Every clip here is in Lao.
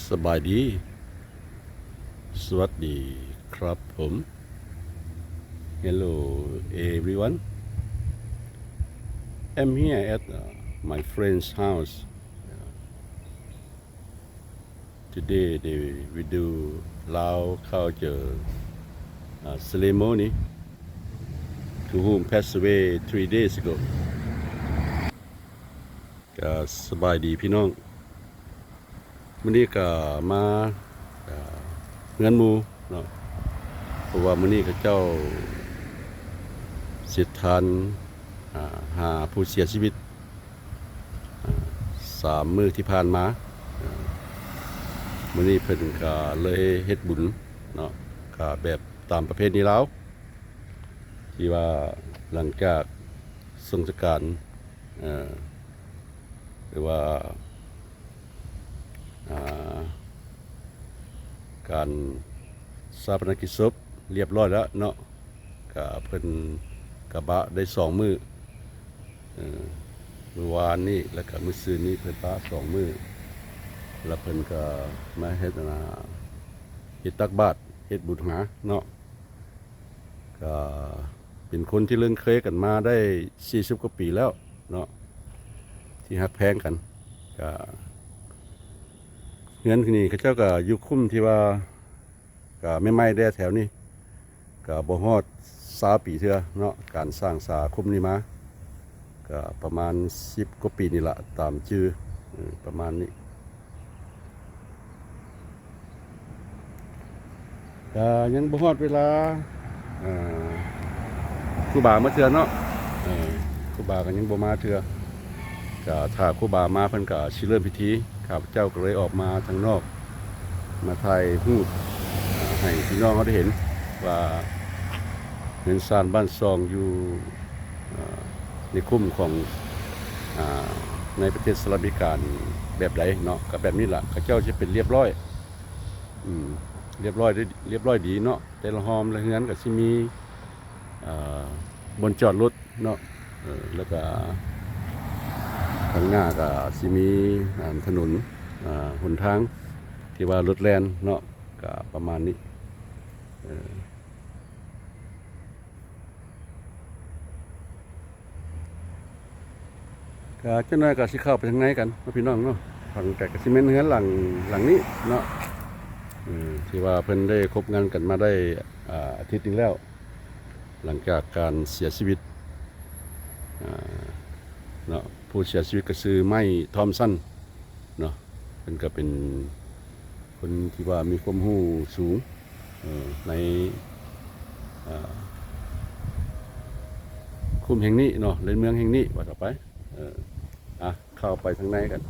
ສະບາຍດີ ສະຫວັດດີຄັບຜົມ. Hello everyone, I'm here at, uh, my friend's house. Today they will do Lao culture, uh, ceremony to whom passed away three days ago. ກະສະບາຍດີພີ່ນ້ອງ, ມື້ນີ້ກະມາ ເອີ ເຮືອນໝູ່ເນາະ ເພາະວ່າມື້ນີ້ເຂົາເຈົ້າເສັດທານ ອາ ຫາຜູ້ເສຍຊີວິດ ອາ ສາມມື້ທີ່ຜ່ານມາ. ເອີ ມື້ນີ້ເພິ່ນກະເລີຍເຮັດບຸນເນາະ ກະແບບຕາມປະເພນີລາວ ທີ່ວ່າຫຼັງຈາກສົ່ງສະການ ເອີ ຫຼືວ່າ ອ່າ ການຊາປະນະກິດສົບລຽບຮ້ອຍແລ້ວເນາະ, ກະເພິ່ນກະບະໄດ້ສອງມື້ ເອີ ມື້ວານນີ້ ແລ້ວກະມື້ຊືນນີ້ເພິ່ນປະສອງມື້ ແລ້ວເພິ່ນກະມາເຮັດ ອັນນ່າ ເຮັດຕັກບາດ ເຮັດບຸນຫາເນາະ. ກະເປັນຄົນທີ່ລຶ້ງເຄີຍກັນມາໄດ້ສີ່ສິບກວ່າປີແລ້ວເນາະ ທີ່ຮັກແພງກັນ. ກະເຮືອນນີ້ເຂົາເຈົ້າກະຢູ່ຄຸ້ມທີ່ວ່າ ກະໃໝ່ໆແດ່ແຖວນີ້ ກະບໍ່ຮອດຊາວປີເທື່ອເນາະ ການສ້າງສາຄຸ້ມນີ້ມາ. ກະປະມານສິບກວ່າປີນີ້ລະ ຕາມຈື່ ເອີ ປະມານນີ້. ກະຍັງບໍ່ຮອດເວລາ ເອີ ຄູບາມາເທື່ອເນາະ, ເອີ ຄູບາກະຍັງບໍ່ມາເທື່ອ. ກະຖ້າຄູບາມາເພິ່ນກະຊິເລີ່ມພິທີ, ຂ້າພະເຈົ້າກະເລີຍອອກມາທາງນອກ ມາຖ່າຍຮູບ ເອີ ໃຫ້ພີ່ນ້ອງເຮົາໄດ້ເຫັນວ່າເຮືອນຊານບ້ານຊ່ອງຢູ່ ເອີ ນິຄົມຂອງ ອາ ໃນປະເທດສະຫະລັດອາເມລິການີ້ແບບໃດເນາະ. ກະແບບນີ້ລະ ເຂົາເຈົ້າຈະເປັນລຽບຮ້ອຍ ອືມ ລຽບຮ້ອຍ ລຽບຮ້ອຍດີເນາະ, ແຕ່ລະຮ່ອມລະເຮືອນກະຊິມີ ເອີ ບ່ອນຈອດລົດເນາະ ເອີ ແລ້ວກະທາງໜ້າກະຊິມີ ອາ ຖະໜົນ ອາ ຫົນທາງທີ່ວ່າລົດແລ່ນເນາະ ກະປະມານນີ້ ເອີ. ກະຈັກໜ້ອຍກະຊິເຂົ້າໄປທາງໃນກັນເນາະ ພີ່ນ້ອງເນາະ. ທາງແຕ່ກະຊິແມ່ນເຮືອນຫຼັງ ຫຼັງນີ້ເນາະ ເອີ ທີ່ວ່າເພິ່ນໄດ້ຄົບງານກັນມາໄດ້ ອາ ອາທິດໜຶ່ງແລ້ວ ຫຼັງຈາກການເສຍຊີວິດ ອາ ເນາະ. ຜູ້ເສຍຊີວິດກະຊື່ໄມທອມສັນເນາະ. ເພິ່ນກະເປັນຄົນທີ່ວ່າມີຄວາມຮູ້ສູງ ເອີ ໃນ ເອີ ຄຸ້ມແຫ່ງນີ້ເນາະ ໃນເມືອງແຫ່ງນີ້ວ່າຕໍ່ໄປ. ເອີ ອະ ເຂົ້າໄປທາງໃນກັນ.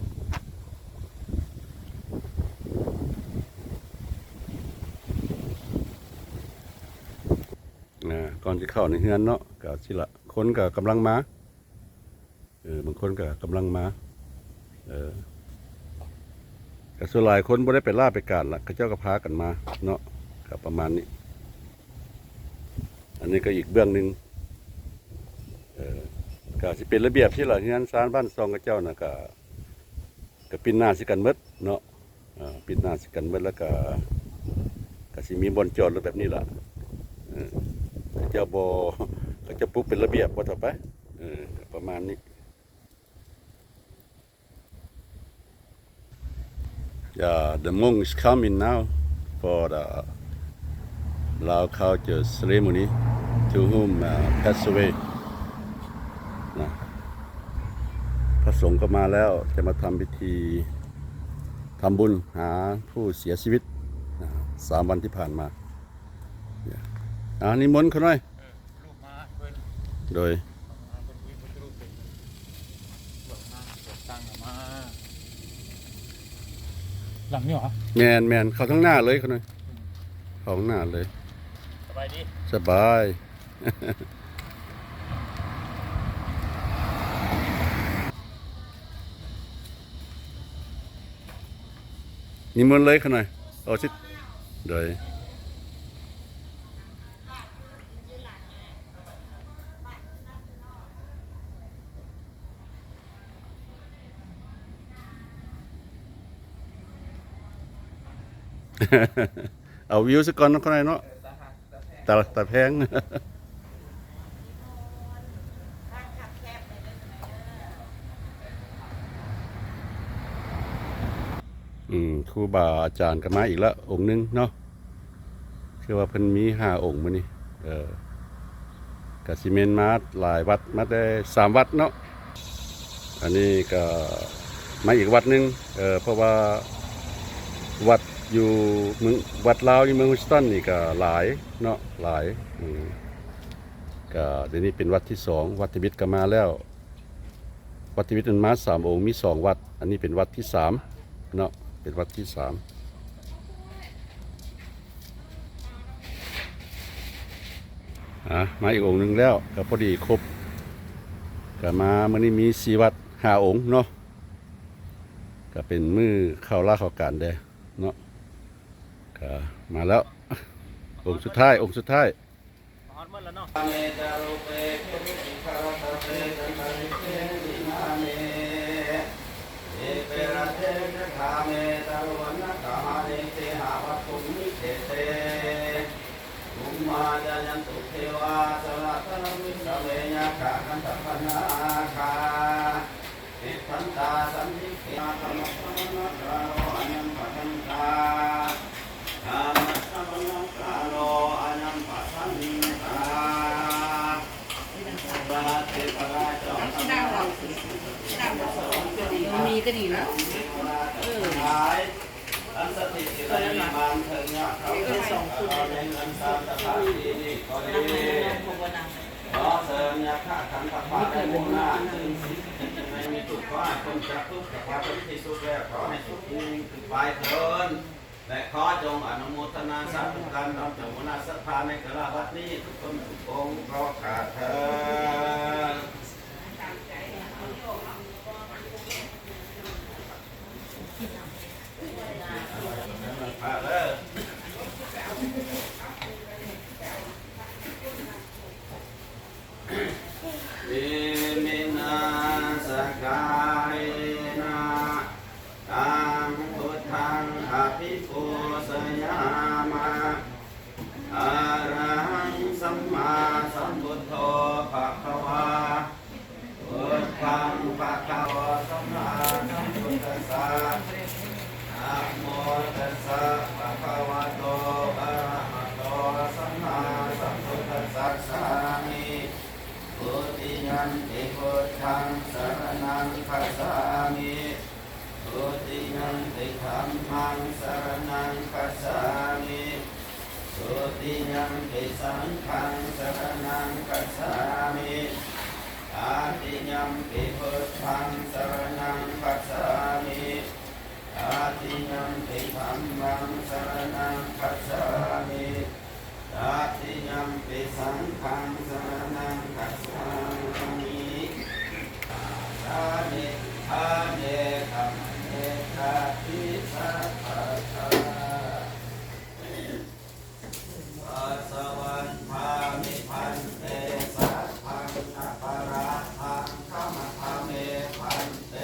ອາ ກ່ອນຊິເຂົ້າໃນເຮືອນເນາະ ກະຊິລະ ຄົນກະກຳລັງມາ ເອີ ບາງຄົນກະກຳລັງມາ ເອີ ກະສ່ວນຫຼາຍຄົນບໍ່ໄດ້ໄປລາໄປການລະ ເຂົາເຈົ້າກະພາກັນມາເນາະ ກະປະມານນີ້. ອັນນີ້ກະອີກເບື້ອງໜຶ່ງ ເອີ ກະຊິເປັນລະບຽບຊີ້ລະ ເຮືອນຊານບ້ານຊ່ອງເຂົາເຈົ້ານະ ກະ ກະປິ່ນໜ້າໃສ່ກັນໝົດເນາະ. ເອີ ປິດໜ້າໃສ່ກັນເບິດ ແລ້ວກະ ກະຊິມີບ່ອນຈອດລົດແບບນີ້ລະ ເອີ ເຂົາເຈົ້າບໍ່ ເຂົາເຈົ້າປຸກເປັນລະບຽບວ່າຕໍ່ໄປ ເອີ ກະປະມານນີ້. Yeah, the monk is coming now for the Lao culture ceremony to whom, uh, passed away ນະ. ພະສົງກະມາແລ້ວ ຈະມາທຳພິທີ ທຳບຸນຫາຜູ້ເສຍຊີວິດ ສາມວັນທີ່ຜ່ານມາ. ອາ ນິມົນຂ້ານ້ອຍ ເອີ ລູກມາເພິ່ນ ໂດຍ ເພິ່ນມີພຸດທະຮູບເປັນ ເບິ່ງມາ ເປັນຕັ້ງມາ ຫຼັງນີ້ຫວາ? ແມ່ນໆ ເຂົ້າທາງໜ້າເລີຍຂ້ານ້ອຍ ອືມ ເຂົ້າທາງໜ້າເລີຍ. ສະບາຍດີ ສະບາຍ. ນິມົນເລີຍຂ້ານ້ອຍ ໂອຊິດ ໂດຍ. ເອົາວິວຊະກ່ອນເນາະ ຂ້ານ້ອຍເນາະ ຕາ ຕາແພງ. ອືມ ຄູບາອາຈານກໍມາອີກລະອົງໜຶ່ງເນາະ ຄືວ່າເພິ່ນມີຫ້າອົງມື້ນີ້ ເອີ ກະຊິແມ່ນມາຫຼາຍວັດ ມາແຕ່ສາມວັດເນາະ. ອັນນີ້ກໍມາອີກວັດໜຶ່ງ ເອີ ເພາະວ່າວັດຢູ່ເມືອງ ວັດລາວຢູ່ເມືອງ Houston ນີ້ກໍຫຼາຍເນາະ ຫຼາຍ ອືມ ກໍດຽວນີ້ເປັນວັດທີສອງ ວັດທຳອິດກໍມາແລ້ວ ວັດທຳອິດມັນມາສາມອົງ ມີສອງວັດ ອັນນີ້ເປັນວັດທີສາມເນາະ ເປັນວັດທີສາມ. ອາ ມາອີກອົງໜຶ່ງແລ້ວ ກໍພໍດີຄົບ ກໍມາມື້ນີ້ມີສີ່ວັດຫ້າອົງເນາະ ກໍເປັນມື້ເຂົ້າລາເຂົ້າການແດ່ເນາະ ກໍມາແລ້ວ ອົງສຸດທ້າຍ ອົງສຸດທ້າຍ. ຮອດໝົດແລ້ວເນາະ ມັນມີກໍດີນະ ເອີ ອັນສະຖິດຢູ່ໃນວິມານເທິງຍອດເຂົາ ເອີ ສອງຄົນ ໃນເຮືອນຊານຕະພາກທີ່ນີ້ກໍດີ ຂໍເຊີນຍັກຂະຂັນທະພາໃນໝູ່ໜ້າ ຊຶ່ງສິງຢູ່ໃນມີທຸກ ຂໍໃຫ້ພົ້ນຈາກທຸກ ຈະພາເຖິງທີ່ສຸດແລ້ວ ຂໍໃຫ້ສຸກຍິ່ງຂຶ້ນໄປເທີ້ນ ແລະ ຂໍຈົ່ງອະນຸໂມທະນາສາທຸການນຳເຈົ້າໝູ່ໜ້າສັດທາໃນກາລະວັດນີ້ ທຸກຄົນທຸກອົງ ຂໍຂ້າເທີ້ນ. ອິມິນາສະກາເລນະ ຕັງ ບຸດທັງ ອະພິປູຊະຍາມະ ອະລະຫັງ ສຳມາສຳພຸດໂທ ພະຄະວາ ບຸດທັງ ພະຄະວາ ສຳມາສຳພຸດທັດສະ ນະໂມຕັດສະ ພະຄະວະໂຕ ອະລະຫະໂຕ ສຳມາສຳພຸດທັດສະ ສາມິ ທຸຕິຍຳປິ ພຸດທັງ ສະລະນັງ ຄັດສາມິ ທຸຕິຍຳປິ ທຳມັງ ສະລະນັງ ຄັດສາມິ ທຸຕິຍຳປິ ສັງຄັງ ສະລະນັງ ຄັດສາມິ ຕະຕິຍຳປິ ພຸດທັງ ສະລະນັງ ຄັດສາມິ ຕະຕິຍຳປິ ທຳມັງ ສະລະນັງ ຄັດສາມິ ຕະຕິຍຳປິ ສັງຄັງ ສະລະນັງ ຄັດສາມິ ສາມິ ອະເນກະ ເນກາທິ ສັບພະທາ ສະວັດຖາມິ ພັນເຕ ສັບພັງ ອະປະຣາທັງ ຂະມະຄະເມ ພັນເຕ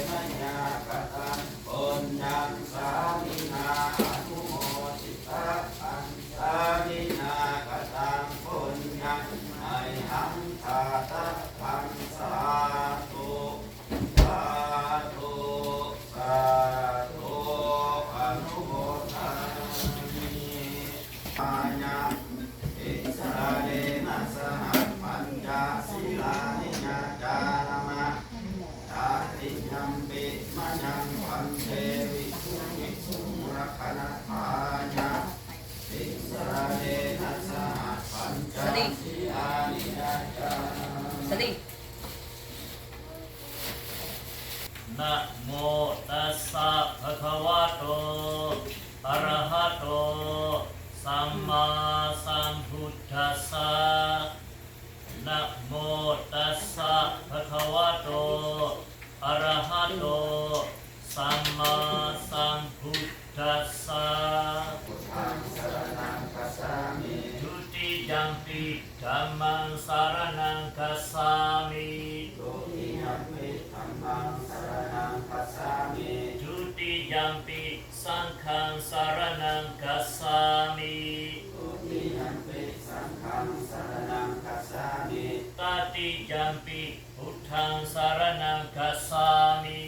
ມະຍາກະຕັງ ປຸນຍັງ ສາມິນາ ອະນຸໂມທິຕະທັງ ສາມິນາ ກະຕັງ ປຸນຍັງ ມະຫັງ ທາຕະທັງ ສາທຸ ສາທຸ ສາທຸ ອະນຸໂມທາມິ ອາຍະ ຕິສະເຣນະ ສະຫະ ປັນຈະ ສີລານິ ຍາຈາມະ ຕະຕິຍຳປິ ມະຍັງ ພັນເຕ ວິສຸງ ວິສຸງ ລັກຂະນະທາຍະ ຕິສະເຣນະ ສະຫະ ປັນຈະ ສີລານິ ຍາຈາມະ ສະຕິ ນະໂມຕັດສະ ພະຄະວະໂຕ ອະຣະຫະໂຕ ສຳມາສຳພຸດທັດສະ ນະໂມຕັດສະ ພະຄະວະໂຕ ອະຣະຫະໂຕ ສຳມາສຳພຸດທັດສະ ພຸດທັງ ສະຣະນັງ ຄັດສາມິ ທຸຕິຍຳປິ ທຳມັງ ສະຣະນັງ ຄັດສາມິ ທຸຕິຍຳປິ ທຳມັງ ສະຣະນັງ ຄັດສາມິ ທຸຕິຍຳປິ ສັງຄັງສະຣະນັງກັດສາມິ Dutiyampi saṅghaṃ saraṇaṃ gacchāmi. Tatiyampi buddhaṃ saraṇaṃ gacchāmi.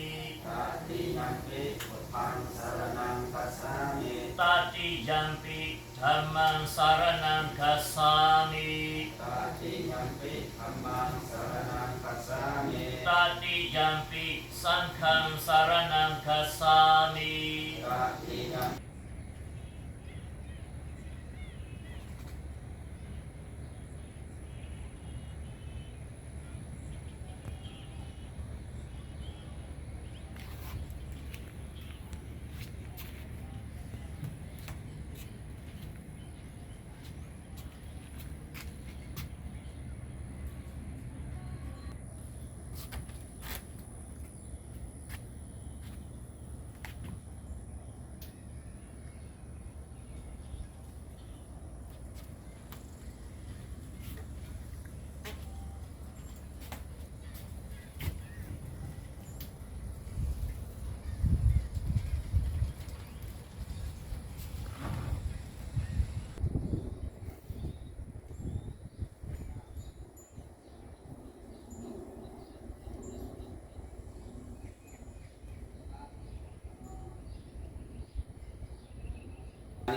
Tatiyampi buddhaṃ saraṇaṃ gacchāmi. Tatiyampi dhammaṃ saraṇaṃ gacchāmi. Tatiyampi dhammaṃ saraṇaṃ gacchāmi. Tatiyampi saṅghaṃ saraṇaṃ gacchāmi. Tatiyam-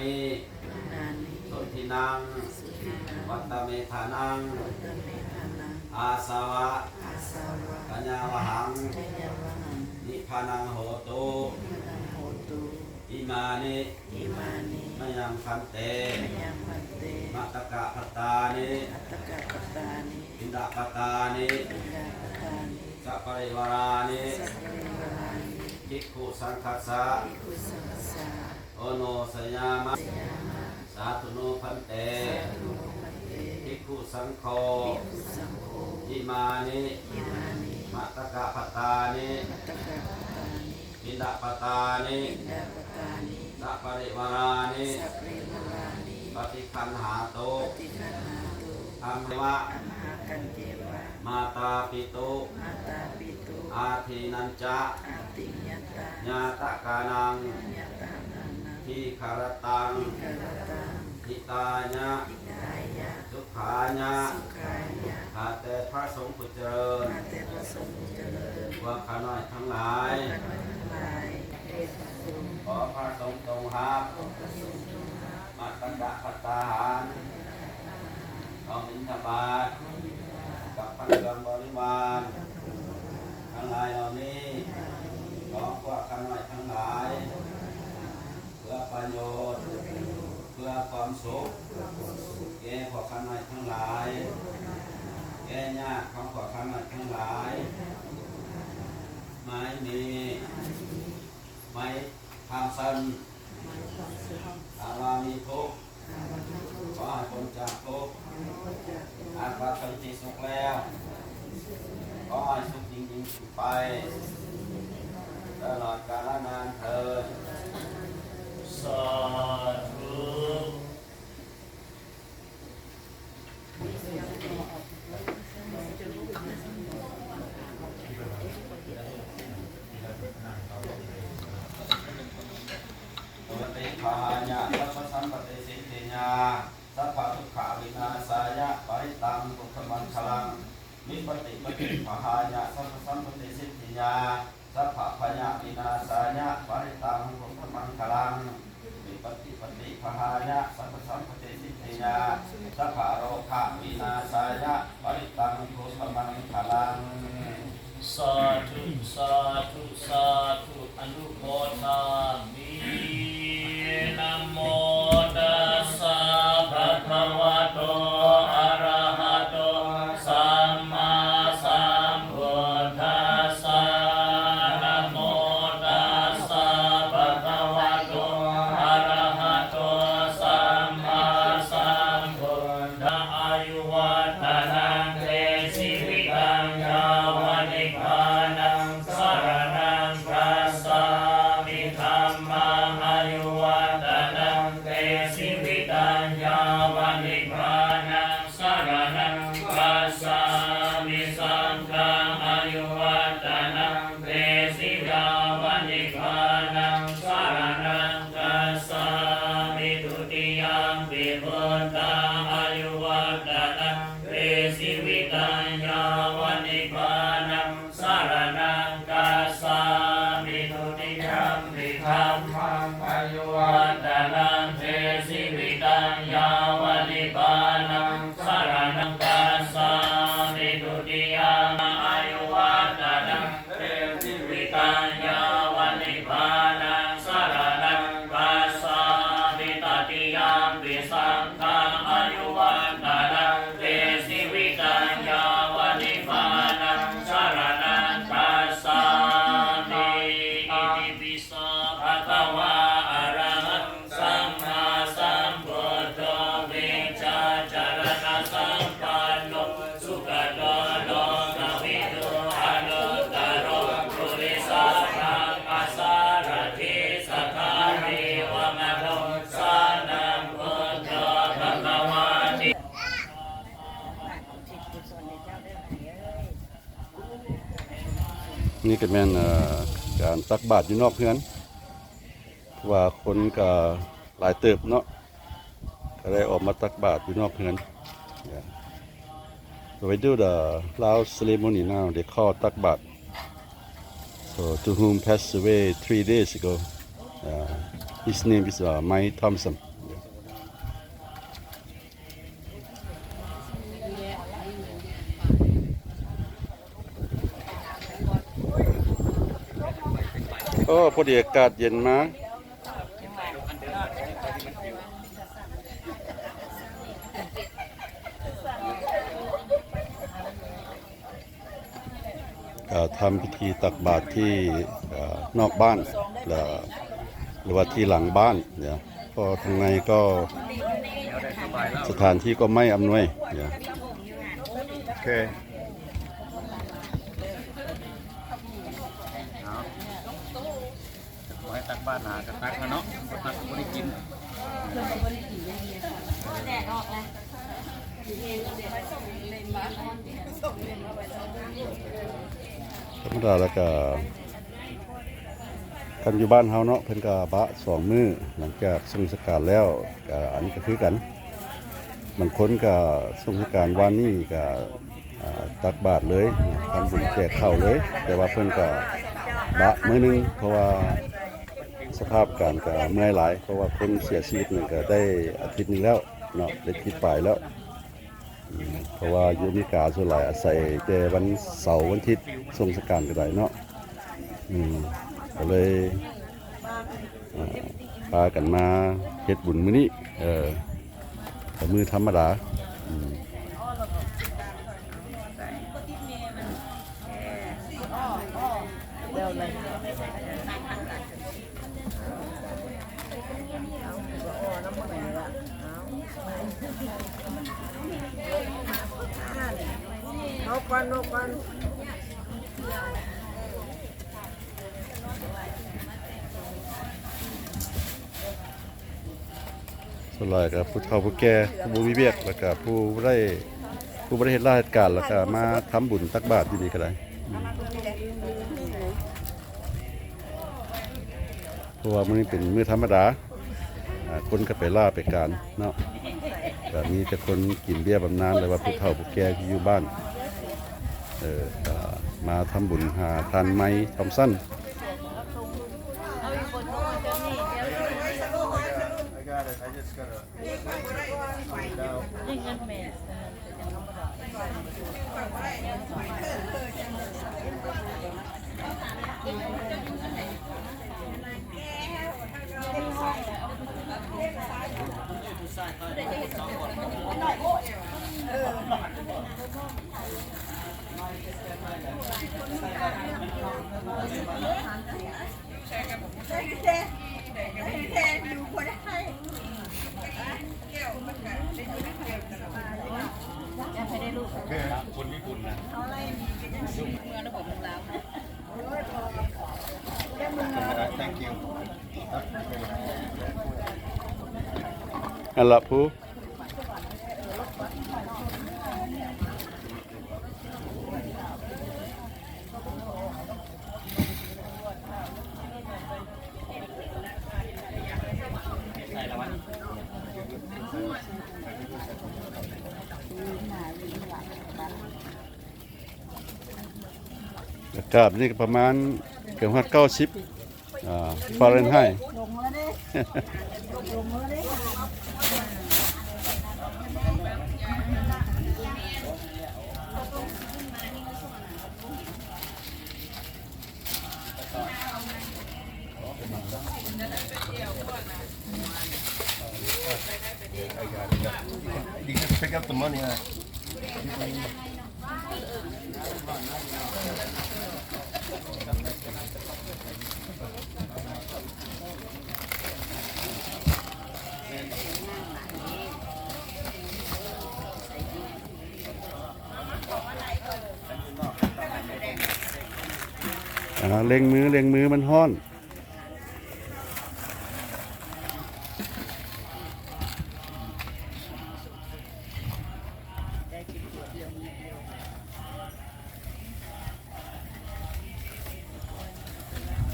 ນີ້ ນານິ ໂສທິນັງ ໂສທິນັງ ວັດຕະເມທານັງ ວັດຕະເມທານັງ ອາສະວະ ອາສະວະ ກະຍາວະຫັງ ກະຍາວະຫັງ ນິພານັງໂຫຕຸ ນິພານັງໂຫຕຸ ອິມານິ ອິມານິ ມະຍັງພັນເຕ ມະຍັງພັນເຕ ມັດຕະກະພັດຕານິ ມັດຕະກະພັດຕານິ ປິນດາປະຕານິ ປິນດາປະຕານິ ສະປະລິວາລານິ ສະປະລິວາລານິ ພິກຂຸສັງຄັດສະ ພິກຂຸສັງຄັດສະ ໂອໂນສະຍາມະ ສະຍາມະ ສາທຸໂນພັນເຕ ສາທຸໂນພັນເຕ ພິກຂຸສັງໂຄ ພິກຂຸສັງໂຄ ອິມານິ ອິມານິ ມັດຕະກະພັດຕານິ ມັດຕະກະພັດຕານິ ປິນດາປະຕານິ ປິນດາປະຕານິ ສະປະລິວາລານິ ສະປະລິວາລານິ ປະຕິຄັນຫາຕຸ ປະຕິຄັນຫາຕຸ ອັມຫະ ອັມຫະກັນເຈວະ ມາຕາປິຕຸ ມາຕາປິຕຸ ອາທິນນຈະ ອາທິນນຈະ ຍາຕະການັງ ຍາຕະການັງ ທີຄະຣະຕັງ ທີຄະຣະຕັງ ຫິຕາຍະ ຫິຕາຍະ ສຸຂາຍະ ສຸຂາຍະ ຂ້າແຕ່ພະສົງຜູ້ຈະເລີນ ຂ້າແຕ່ພະສົງຜູ້ຈະເລີນ ພວກຂ້ານ້ອຍທັງຫຼາຍ ພວກຂ້ານ້ອຍທັງຫຼາຍ ຂໍພະສົງຈົ່ງຮັບ ຂໍພະສົງຈົ່ງຮັບ ມັດຕະກະພັດຕາຫານ ຂອງບິນທະບາດ ກັບພັນເຄື່ອງບໍລິວານ ທັງຫຼາຍເຫຼົ່ານີ້ ຂອງພວກຂ້ານ້ອຍທັງຫຼາຍ ເພື່ອປະໂຫຍດ ເພື່ອຄວາມສຸກ ແກ່ພວກຂ້ານ້ອຍທັງຫຼາຍ ແກ່ຍາດຂອງພວກຂ້ານ້ອຍທັງຫຼາຍ ໄມ້ນີ້ ໄມ້ທາງເຊິ່ງ ຖ້າວ່າມີທຸກ ຂໍໃຫ້ພົ້ນຈາກທຸກ ຫາກວ່າເຖິງທີ່ສຸດແລ້ວ ຂໍໃຫ້ສຸກຍິ່ງໆຂຶ້ນໄປ ຕະຫຼອດກາລະນານເທີ້ນ ສາທຸ. ປະຕິກະຫາຍະ ສັບພະສັມປະຕິສິດທິຍາ ສັບພະທຸກຂະວິນາສາຍະ ປະລິດຕັງ ພຸດທະມັງຄະລັງ ວິປະຕິປະຕິກະຫາຍະ ສັບພະສັມປະຕິສິດທິຍາ ສັບພະພະຍະວິນາສາຍະ ປະລິດຕັງ ພຸດທະມັງຄະລັງ ວິປະຕິປະຕິກະຫາຍະ ສັບພະສັມປະຕິສິດທິຍາ ສັບພະໂລກະວິນາສາຍະ ປະລິດຕັງ ພຸດທະມັງຄະລັງ ສາທຸ ສາທຸ ສາທຸ ອະນຸໂມທາມິ ນະໂມຕັດສະ ພະຄະວະໂຕ ອະຣະຫະໂຕ ສຳມາສຳພຸດທັດສະ ນະໂມຕັດສະ ພະຄະວະໂຕ ອະຣະຫະໂຕ ສຳມາສຳພຸດທະ ອາຍຸວັດຕະນັງ ເຕ ຊີວິຕັງ ຍາວະ ນິບພານັງ ສະຣະນັງ ກັດສາມິ ທຳມັງ ອາຍຸວັດຕະນັງ ເຕ ຊີວິຕັງ ຍາວະ ນິບພານັງ ສະຣະນັງ ກັດສາມິ ສັງຄັງ ອາຍຸວັດຕະນັງ ເຕ ຊີ ຍາວະ ນິບພານັງ ສະຣະນັງ Yampi dhammaṃ āyuvaḍḍhanaṃ te jīvitaṃ yāva nibbānaṃ saraṇaṃ gacchāmi. Dutiyampi āyuvaḍḍhanaṃ te jīvitaṃ yāva nibbānaṃ saraṇaṃ gacchāmi. Tatiyampi saṅghaṃ āyuvaḍḍhanaṃ te jīvitaṃ yāva nibbānaṃ saraṇaṃ gacchāmi. Itipi so bhagavā arahaṃ sammāsambuddho vijjācaraṇasampanno sugato lokavidū anuttaro purisadammasārathi satthā devamanussānaṃ buddho bhagavāti. ນີ້ກໍແມ່ນ ເອີ ການຕັກບາດຢູ່ນອກເຮືອນ ເພາະວ່າຄົນກໍຫຼາຍເຕີບເນາະ ກໍໄດ້ອອກມາຕັກບາດຢູ່ນອກເຮືອນ. Yeah. So we do the Lao ceremony now, they call ຕັກບາດ. So to whom passed away three days ago, uh, his name is, uh, Mai Thompson. Yeah. ໂອ້ ພໍດີອາກາດເຢັນມາ ກໍທຳພິທີຕັກບາດທີ່ ເອີ ນອກບ້ານ ແລະ ຫຼືວ່າທີ່ຫຼັງບ້ານເນາະ ເພາະທາງໃນກໍສະຖານທີ່ກໍໄມ່ອຳນວຍເນາະ. ໂອເຄ ຂໍໃຫ້ຕັກບາດ ຫາກໍຕັກແລ້ວເນາະ ບໍ່ຕັກກໍບໍ່ໄດ້ກິນ. ທຳມະດາແລ້ວກໍ ຄັນຢູ່ບ້ານເຮົາເນາະ ເພິ່ນກໍບະສອງມື້ ຫຼັງຈາກສົ່ງສະການແລ້ວ ກໍອັນນີ້ກໍຄືກັນ. ບາງຄົນກໍສົ່ງສະການວານນີ້ກໍ ອ່າ ຕັກບາດເລີຍ ທຳບຸນແຈກເຂົ້າເລີຍ ແຕ່ວ່າເພິ່ນກໍບະມື້ໜຶ່ງ ເພາະວ່າສະພາບການກໍເມື່ອຍຫຼາຍ ເພາະວ່າຄົນເສຍຊີວິດນີ້ກໍໄດ້ອາທິດໜຶ່ງແລ້ວເນາະ ໄດ້ອາທິດປາຍແລ້ວ. ອືມ ເພາະວ່າຢູ່ອາເມລິກາສ່ວນຫຼາຍອາໄສແຕ່ວັນເສົາວັນທິດ ສົ່ງສະການກໍໄດ້ເນາະ. ອືມ ກໍເລີຍ ອ່າ ພາກັນມາເຮັດບຸນມື້ນີ້ ເອີ ກໍມື້ທຳມະດາ. ອືມ ເອົາກ່ອນ ເອົາກ່ອນ. ສ່ວນຫຼາຍກໍຜູ້ເຖົ້າຜູ້ແກ່ ຜູ້ບໍ່ມີວຽກ ແລ້ວກໍຜູ້ບໍ່ໄດ້ ຜູ້ບໍ່ໄດ້ເຮັດລາເຮັດການ ແລ້ວກໍມາທຳບຸນຕັກບາດຢູ່ນີ້ກໍໄດ້. ອືມ ເພາະວ່າມື້ນີ້ເປັນມື້ທຳມະດາ ອ່າ ຄົນກໍໄປລາໄປການເນາະ ກໍມີແຕ່ຄົນກິນເບ້ຍບຳນານ ຫຼືວ່າຜູ້ເຖົ້າຜູ້ແກ່ທີ່ຢູ່ບ້ານ ເອີ ກໍມາທຳບຸນຫາທ່ານໄມ ທອມສັນ. Thank you. ອັນລະຜູ້ ອາກາດນີ້ກໍປະມານເກືອບຮອດເກົ້າສິບ. ອ່າ ຟາເຣັນໄຮ. ອ່າ ເລັ່ງມື ເລັ່ງມື ມັນຮ້ອນ.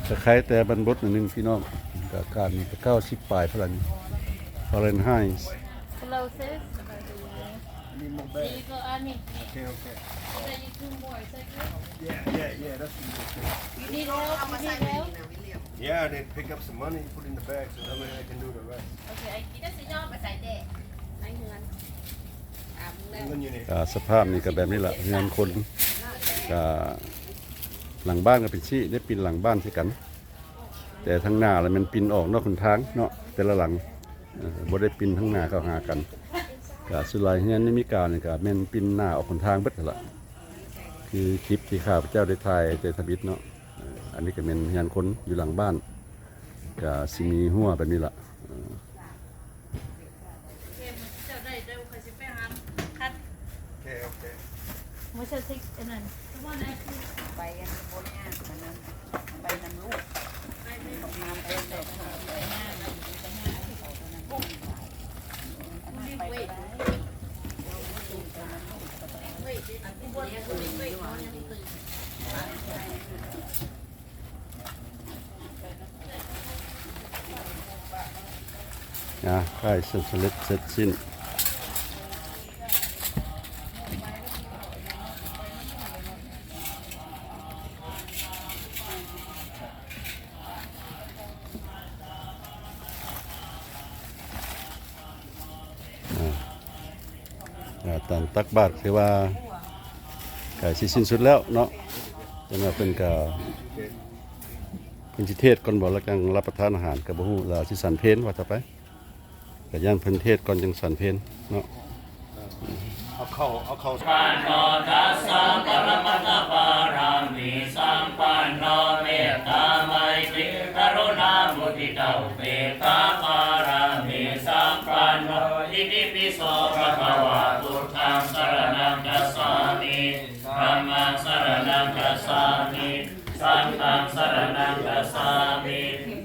ກະໄຄແຕ່ມັນບົດໜ້ອຍໜຶ່ງພີ່ນ້ອງ. ອາກາດນີ້ກະເກົ້າສິບປາຍພຸ້ນລະນີ້ ຟາເຣັນໄຮ. Hello, sis. Need more bag. There you go, Army. Okay, okay. Is that you two more? Is that good? Yeah, yeah, yeah, that's good. You need help? You need help? Yeah, they pick up some money, put in the bag, so that way I can do the rest. Okay, I ເງິນຢູ່ນີ້. ກະສະພາບນີ້ກະແບບນີ້ລະ ເຮືອນຄົນ ກະຫຼັງບ້ານກະເປັນຊີ້ ໄດ້ປິ່ນຫຼັງບ້ານຄືກັນ. ແຕ່ທາງໜ້າລະແມ່ນປິ່ນອອກນອກຫົນທາງເນາະ ແຕ່ລະຫຼັງ ເອີ ບໍ່ໄດ້ປິ່ນທາງໜ້າເຂົ້າຫາກັນ. ກະສ່ວນຫຼາຍເຮືອນໃນເມການີ້ກະແມ່ນປິ່ນໜ້າອອກຫົນທາງເບິດຫັ້ນລະ ຄືຄລິບທີ່ຂ້າພະເຈົ້າໄດ້ຖ່າຍແຕ່ທຳອິດເນາະ. ເອີ ອັນນີ້ກະແມ່ນເຮືອນຄົນຢູ່ຫຼັງບ້ານ ກະຊິມີຮົ້ວແບບນີ້ລະ ເອີ. ໂອເຄ ມື້ເຊົ້າໄດ້ ດຽວຂ້ອຍຊິໄປຫາຄັດ. ໂອເຄ ໂອເຄ. ມື້ເຊົ້າຊິອັນນັ້ນ ໄປອັນບົດງານ ອັນນັ້ນ ໄປນຳລູກ ໄປນຳລູກ ໄປນຳລູກ ໄປນຳລູກ ໄປນຳລູກ ໄປນຳລູກ. ອ່າ ໃກ້ສຳເລັດເສັດສິ້ນ. ອ່າ ການຕັກບາດຄືວ່າໃກ້ຊິສິ້ນສຸດແລ້ວເນາະ. ຈັ່ງວ່າເພິ່ນກະ ເພິ່ນຊິເທດກ່ອນບໍ່ ແລ້ວຈັ່ງຮັບປະທານອາຫານ ກະບໍ່ຮູ້ ແລ້ວຊິສັນເພນວ່າຕໍ່ໄປ. ກະຢ້ານເພິ່ນເທດກ່ອນຈັ່ງສັນເພນເນາະ. ເອົາເຂົ້າ ເອົາເຂົ້າ. ປັນໂນ ທັດສະ ປະລະມັດຕະປາຣະມີ ສຳປັນໂນ ເມດຕາໄມຕີ ກະລຸນາ ມຸທິຕາ ອຸເບກຂາ ປາຣະມີ ສຳປັນໂນ ອິຕິປິໂສ ພະຄະວາ ພຸດທັງ ສະລະນັງ ກັດສາມິ ທຳມັງ ສະລະນັງ ກັດສາມິ ສັງຄັງ ສະລະນັງ ກັດສາມິ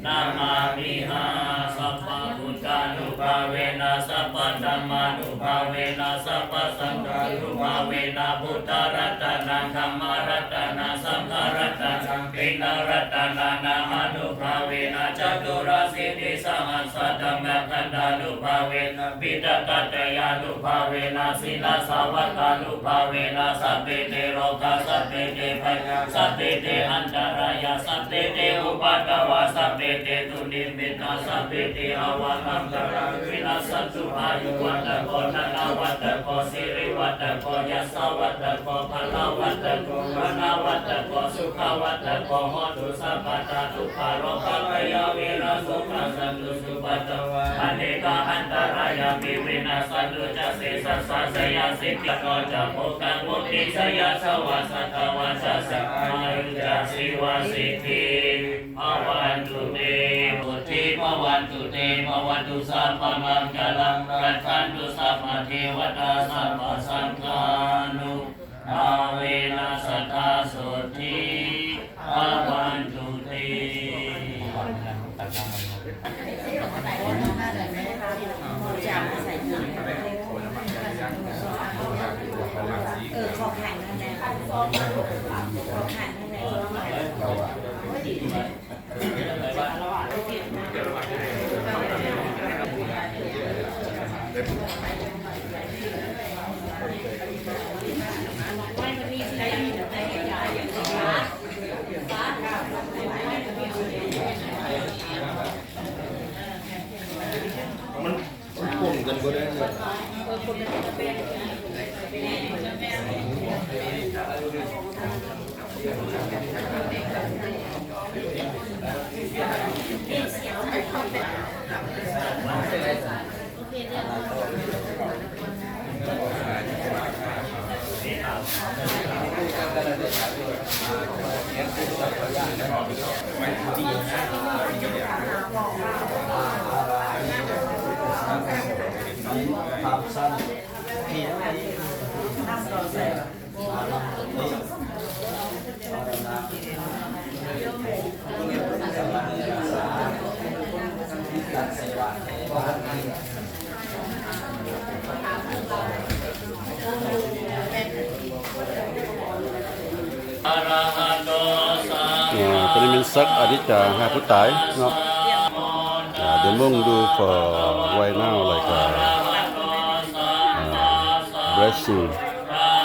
ນະມາມິຫັງ ສັບພະພຸດທານຸພາເວນະ ສັບພະທຳມານຸພາເວນະ ສັບພະສັງຄານຸພາເວນະ ພຸດທະລັດຕະນັງ ທຳມະລັດຕະນັງ ສັງຄະລັດຕະນັງ ຕິນະລັດຕະນານາມານຸພາເວນະ ຈະຕຸລະສິບ ສະຫັດສະທຳມະຄັນທານຸພາເວນະ ປິຕະກັດຕະຍານຸພາເວນະ ສິລະສາວັດຕານຸພາເວນະ ສັບເປເຕໂລກາ ສັບເປເຕໄພຍາ ສັບເປເຕອັນຕະລາຍາ ສັບເປເຕອຸປັດຕະວາ ສັບເປເຕ ທຸນິມິດຕາ ສັບເປເຕ ອະວະມັງຄະລາ ວິນັດສັນຕຸ ອາຍຸວັດຕະໂກ ທະນະວັດຕະໂກ ສິລິວັດຕະໂກ ຍະສະວັດຕະໂກ ພະລະວັດຕະໂກ ວັນນະວັດຕະໂກ ສຸຂະວັດຕະໂກ ໂຫຕຸ ສັບພະດາ ທຸກຂະໂລກະພະຍາ ເວລະໂສກາ ສັນຕຸ ອຸປັດຕະວາ ອະເນກາອັນຕະລາຍາ ວິວິນະສັນຕຸ ຈະເສສະສາ ໄຊຍະສິດທິ ໂຕ ຈະໂພກະມຸດຕິ ໄຊຍະສະວາສະຕະວາ ຈະສະອາຍຸ ຈະຊີວະສິດທິ ພະວັນຕຸເຕ ໂສດຖີ ພະວັນຕຸເຕ ພະວັນຕຸ ສັບພະມັງຄະລັງ ລັກຂັນຕຸ ສັບພະເທວະຕາ ສັບພະສັງຄານຸພາເວນະ ສັດທາ ໂສດຖີ ພະວັນຕຸເຕ. ເອີ ຂໍໄຂ່ນັ້ນແຫຼະ ຂໍໄຂ່ນັ້ນແຫຼະ. ອາ ຕົວນີ້ແມ່ນສັກອະນິດຈາຫາຜູ້ຕາຍເນາະ. ອາ The monk do for right now like a, uh, blessing, uh,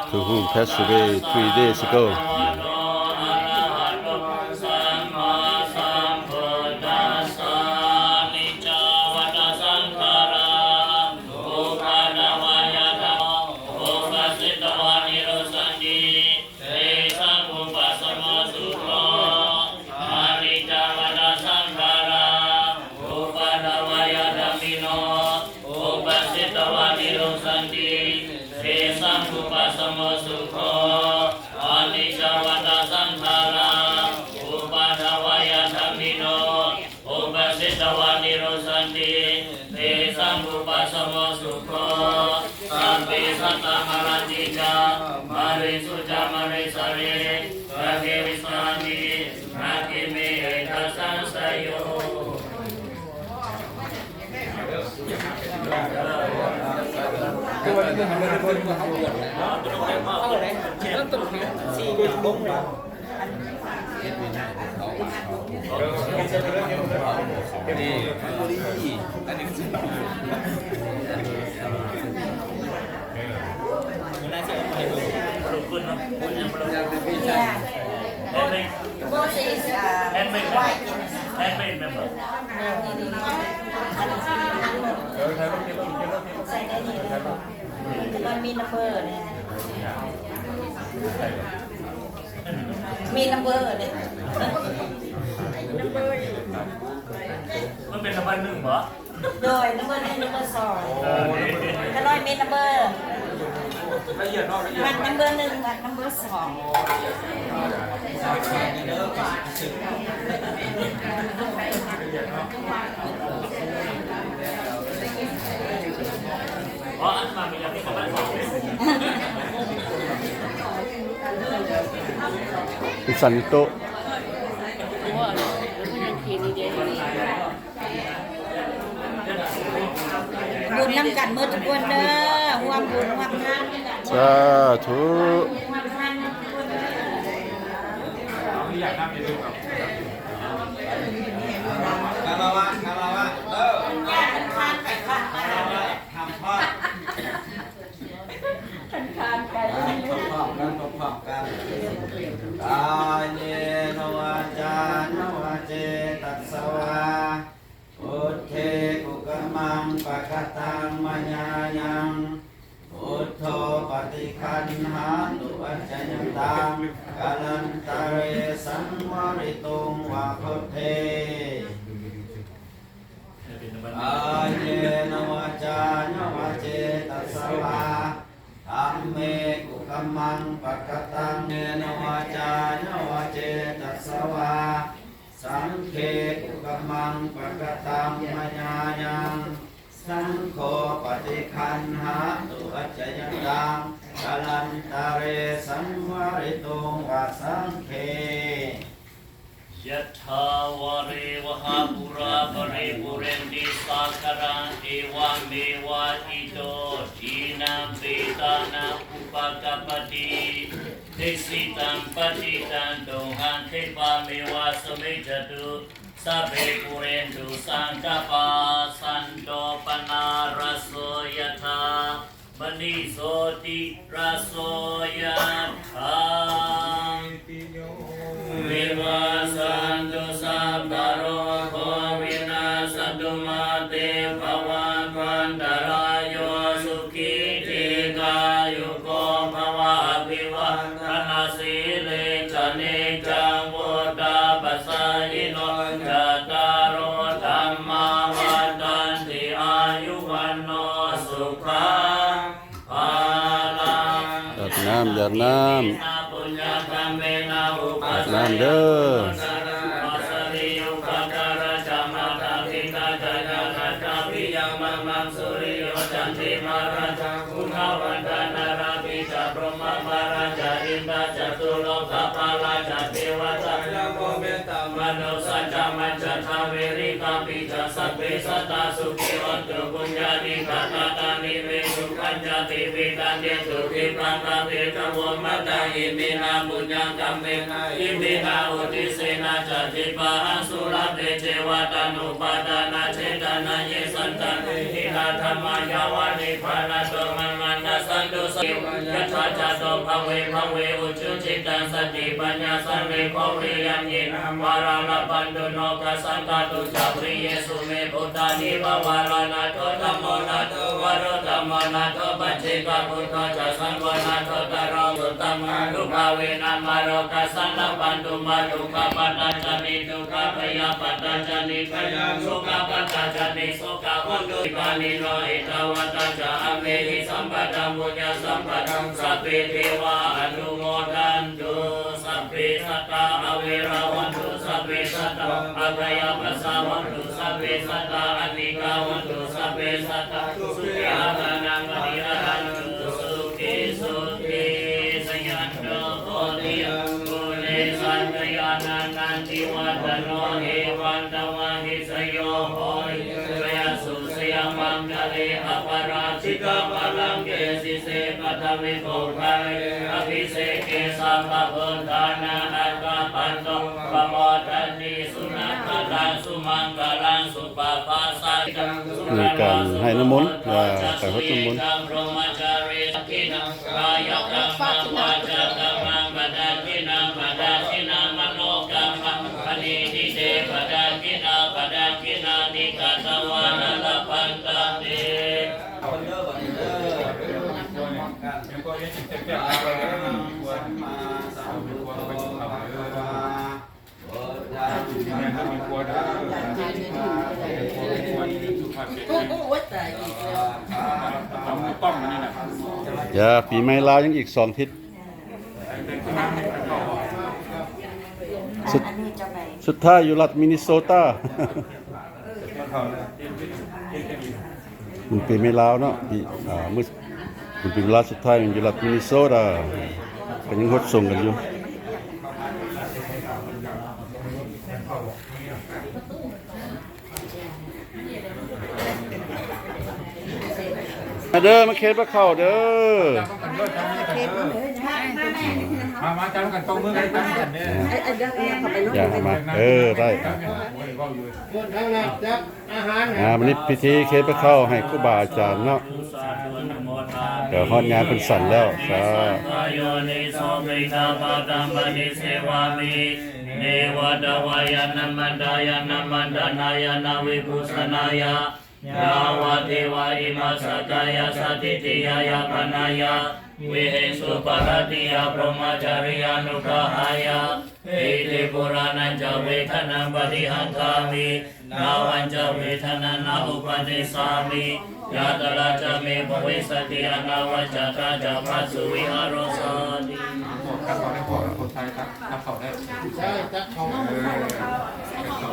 to whom passed away three days ago. ມີນຳເບີເດ້ ມັນເປັນນຳເບີໜຶ່ງບໍ? ໂດຍ ນຳເບີໜຶ່ງ ນຳເບີສອງ ຂະນ້ອຍມີນຳເບີ ລະອຽດເນາະ ລະອຽດ ມັກນຳເບີໜຶ່ງ ມັກນຳເບີສອງ. ອໍ ອັນນັ້ນມັນມີອັນນີ້ປະມານສອງ ມັນສັ່ນຢູ່ໂຕະ. ບຸນນຳກັນໝົດທຸກຄົນເດີ ຮ່ວມບຸນຮ່ວມທານ ສາທຸ. ຄາລະວະ ຄາລະວະ ເດີ ທຳພາດ ທຳພາດ ທຳພາດ ການກະທຳ ການກະທຳ ກາເຍນະວາຈານະວາເຈຕັດສະວາ ພຸດເທກຸກຳມັງປະກະຕັງມະຍາຍັງ ພຸດໂທປະຕິຄັນຫາຕຸ ອັດຈະຍັນຕັງ ກາລັນຕະເຣ ສັງວະລິຕຸງວາພຸດເທ ກາເຍນະວາຈານະວາເຈຕັດສະວາ ທຳເມກຸກຳມັງປະກະຕັງ ເມນະວາຈານະວາເຈຕັດສະວາ ສັງເຄກຸກຳມັງປະກະຕັງມະຍາຍັງ ສັງໂຄປະຕິຄັນຫາຕຸ ອັດຈະຍັນຕັງ ກາລັນຕະເຣ ສັງວະລິຕຸງວາສັງເຄ ຍະຖາວາຣິວະຫາປູຣາ ປະລິປູເຣນຕິສາຄະລັງ ເອວະເມວະ ອິໂຕ ທິນະເປຕານັງ ອຸປະກັບປະຕິ ເຕຊິຕັງ ປະຕິຕັງ ຕຸມຫັງ ຂິປາເມວະ ສະມິດຈະຕຸ ສັບເພ ປູເຣນຕຸ ສັງກະປາ ສັນໂຕ ປະນາລະໂສ ຍະຖາ ມະນີ ໂຊຕິລະໂສ ຍະຖາ ວິວາສະນຕຸ ສັບພະໂລໂຄ ວິນາສະຕຸ ມາເຕ ພະວະ ຈັດຕາໂລ ທຳມາ ວັດທັນຕິ ອາຍຸ ວັນໂນ ສຸຂັງ ພະລັງ ຢາດນ້ຳ ຢາດນ້ຳ ຍາດນ້ຳເດີ. ມະນຸດສັດຈະມັດຈະທາເວລິກາປິຈຈະ ສັບເພສັດຕາສຸຂີໂຫນຕຸ ປຸນຍານິກາຕາຕານິເມ ສຸຂັນຈາຕິວິວັນເດຕຸ ທິບພັງກາເປຕະໂວມະຕັງ ອິມິນາປຸນຍະກຳເມນະ ອິມິນາອຸທິສເສນະຈະ ທິບພະຫັງສຸລາເພເຈວະ ຕະນຸປາທານະເຈຕະນາເຍ ສັນຕາເນ ນີ້ການໃຫ້ນ້ຳມົນ ວ່າໄປຫົດນ້ຳມົນ. ຢ່າ ປີໃໝ່ລາວຍັງອີກສອງທິດ. ສຸດ ສຸດທ້າຍຢູ່ລັດມິນິໂຊຕາ. ບຸນປີໃໝ່ລາວເນາະ ປີ ອ່າ ມື້ ບຸນປີໃໝ່ລາວສຸດທ້າຍຢູ່ລັດມິນິໂຊຕາ ກໍຍັງຫົດສົງກັນຢູ່. ມາເດີ ມາເຄນພາເຂົ້າເດີ. ມາ ມາ ຈັບກັນ ຕົບມືກັນ ຈັບກັນເດີ. ຢ່າມາ ເອີ ໄດ້. ອ່າ ມື້ນີ້ພິທີເຄນພາເຂົ້າໃຫ້ຄູບາອາຈານເນາະ ກໍຮອດຍາມເພິ່ນສັນແລ້ວ. ສາ ເນວະຕະວາຍານະມັນດາຍານະມັນດານາຍານະວິພູຊະນາຍາ ຍາວະເທວາອິມາສະກາຍາສະຖິຕິຍາຍາປະນາຍາ ວິເຫງສຸປະລັດຕິຍາ ພຣະມະຈາຣິຍານຸກະຫາຍາ ອິຕິປູຣານັນຈະເວທະນັງປະຕິຮັງຄາມິ ນາວັນຈະເວທະນັງນະອຸປະຕິສສາມິ ຍາຕະລາຈະເມພະວິສະຕິ ອະນາວັນຈະຕາຈະພັດສຸວິຫາໂຣສາຕິ. ຕັກເຂົ້າໄດ້ ພວກຄົນໄທຕັກ ຕັກເຂົ້າໄດ້ ໃຊ່ ຕັກເຂົ້າ ເອີ ຕັກເຂົ້າ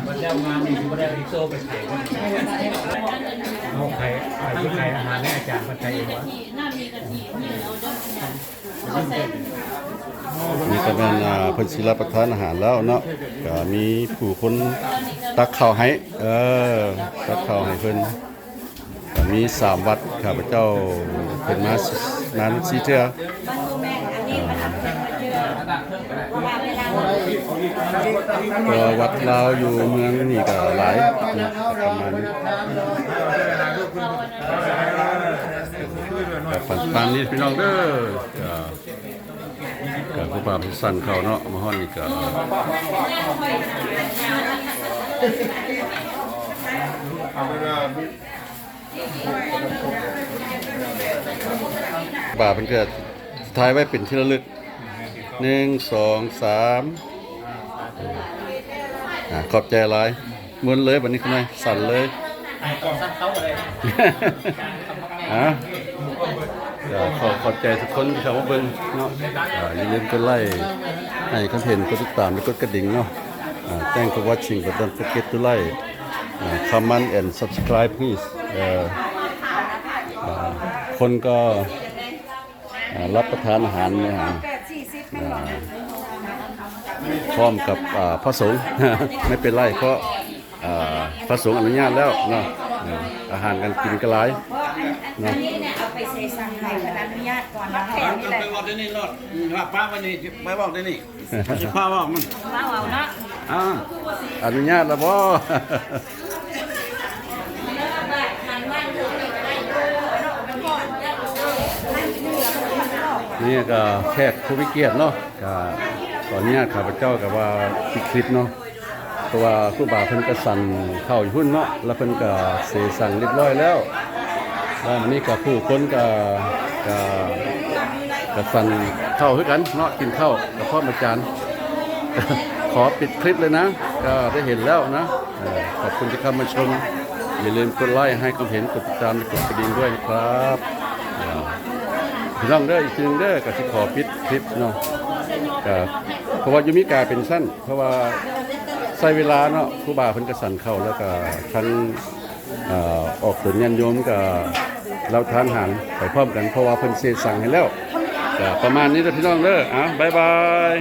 ບັດແລ້ວງານນີ້ຊິບໍ່ໄດ້ເອົາອີໂຊໄປຂາຍ ເອົາຂາຍ ຂາຍອາຫານໃຫ້ອາຈານເພິ່ນຂາຍເອງວະ. ນີ້ກໍແມ່ນ ອ່າ ເພິ່ນຊິຮັບປະທານອາຫານແລ້ວເນາະ ກໍມີຜູ້ຄົນຕັກເຂົ້າໃຫ້ ເອີ ຕັກເຂົ້າໃຫ້ເພິ່ນ. ກໍມີສາມວັດ ຂ້າພະເຈົ້າເພິ່ນມາ ມາສີ່ເທື່ອ ກໍວັດລາວຢູ່ເມືອງນີ້ກໍຫຼາຍເນາະ ປະມານນີ້ ກໍປານນີ້ພີ່ນ້ອງເດີ. ກໍ ກໍຜູ້ບ່າວເພິ່ນສັ່ງເຂົ້າເນາະ ມາຮອດນີ້ກໍ ບ່າວເພິ່ນກໍຖ່າຍໄວ້ເປັນທີ່ລະລຶກ. ໜຶ່ງ ສອງ ສາມ ອ່າ ຂອບໃຈຫຼາຍ. ໝູນເລີຍບັດນີ້ ຂະນ້ອຍສັ່ນເລີຍ. ອ່າ ກໍຂໍຂອບໃຈທຸກຄົນທີ່ເຂົ້າມາເບິ່ງເນາະ. ອ່າ ຢ່າລືມກົດໄລໃຫ້ຄອນເທັນ, ກົດຕິດຕາມ ແລະ ກົດກະດິ່ງເນາະ. ອ່າ Thanks for watching, but don't forget to like, ອ່າ comment and subscribe please. ເອີ ອ່າ ຄົນກໍ ອ່າ ຮັບປະທານອາຫານ ອາ ພ້ອມກັບ ອ່າ ພະສົງ ໄມ່ເປັນໄລ ເພາະ ອ່າ ພະສົງອະນຸຍາດແລ້ວເນາະ. ອາ ອາຫານການກິນກໍຫຼາຍເນາະ. ອັນນີ້ເນຍ ເອົາໄປເສສັງໃຫ້ເພິ່ນອະນຸຍາດກ່ອນເນາະ. ໄປເວົ້າໃນນີ້ໂລດ ອືມ ວ່າປ້າໄວ້ນີ້ ໄປເວົ້າໃນນີ້ ຊິພາເວົ້າມັນ ພາເວົ້າເນາະ. ອ່າ ອະນຸຍາດແລ້ວບໍ່? ນີ້ກໍແຂກຜູ້ມີກຽດເນາະ, ກໍຂໍອະນຸຍາດຂ້າພະເຈົ້າກໍວ່າປິດຄລິບເນາະ, ເພາະວ່າຄູບາເພິ່ນກໍສັນເຂົ້າຢູ່ພຸ້ນເນາະ, ແລ້ວເພິ່ນກໍເສສັງຮຽບຮ້ອຍແລ້ວ. ແລ້ວມື້ນີ້ກໍຜູ້ຄົນກໍ ກໍ ກໍສັນເຂົ້າຄືກັນເນາະ, ກິນເຂົ້າກະພ້ອມອາຈານ. ຂໍປິດຄລິບເລີຍນະ, ກໍໄດ້ເຫັນແລ້ວນະ. ເອີ ຂອບຄຸນທີ່ເຂົ້າມາຊົມ. ຢ່າລືມກົດໄລ ໃຫ້ຄອມເຫັນ, ກົດຕິດຕາມ ແລະ ກົດກະດິ່ງດ້ວຍນະຄັບ. ເອີ ພີ່ນ້ອງເດີ, ອີກທີໜຶ່ງເດີ, ກໍຊິຂໍປິດຄລິບເນາະ. ກໍ ເພາະວ່າຢູ່ເມກາເປັນຊັ້ນ, ເພາະວ່າໃຊ້ເວລາເນາະ, ຄູບາເພິ່ນກໍສັນເຂົ້າ ແລ້ວກໍທັງ ເອີ ອອກຕົນຍາດໂຍມກໍເລົາທານອາຫານໄປພ້ອມກັນ, ເພາະວ່າເພິ່ນເສສັງໃຫ້ແລ້ວ. ກໍປະມານນີ້ເດີພີ່ນ້ອງເດີ. ເອົາ ບາຍບາຍ.